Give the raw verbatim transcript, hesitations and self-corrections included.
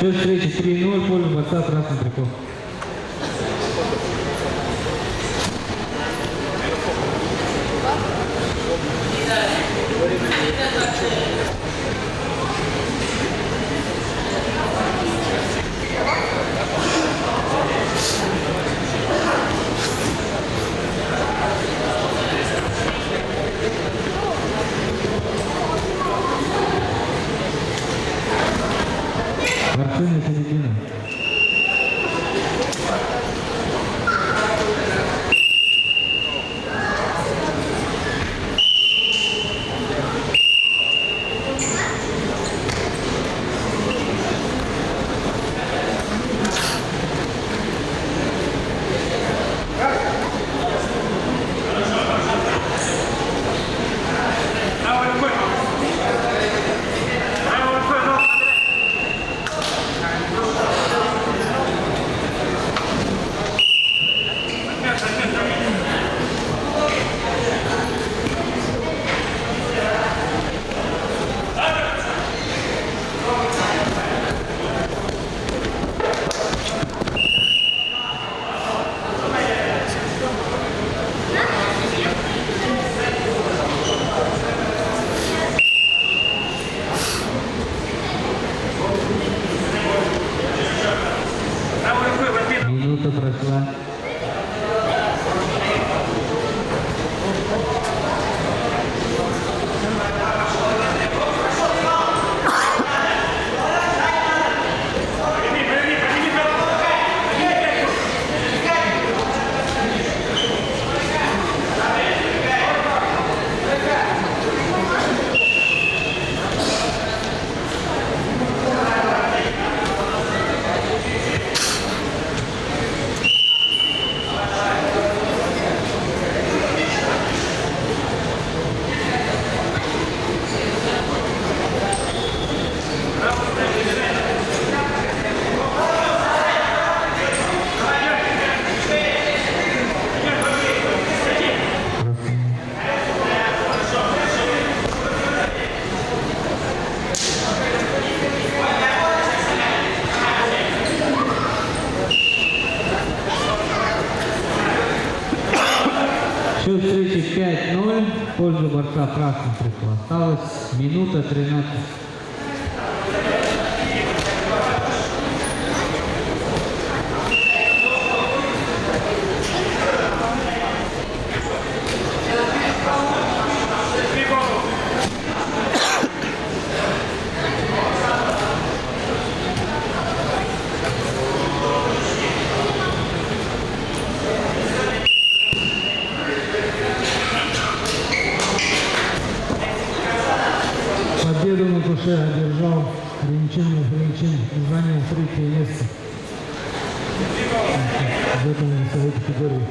Счёт встречи три ноль в пользу борца Красный Прикол. Борцы на середину. Минута прошла. Счёт встречи пять ноль в пользу борца Красный Прикол. Осталась минута тринадцать. Победу на душе одержал Ринчин Ринчин и занял третье место в этом весовой категории.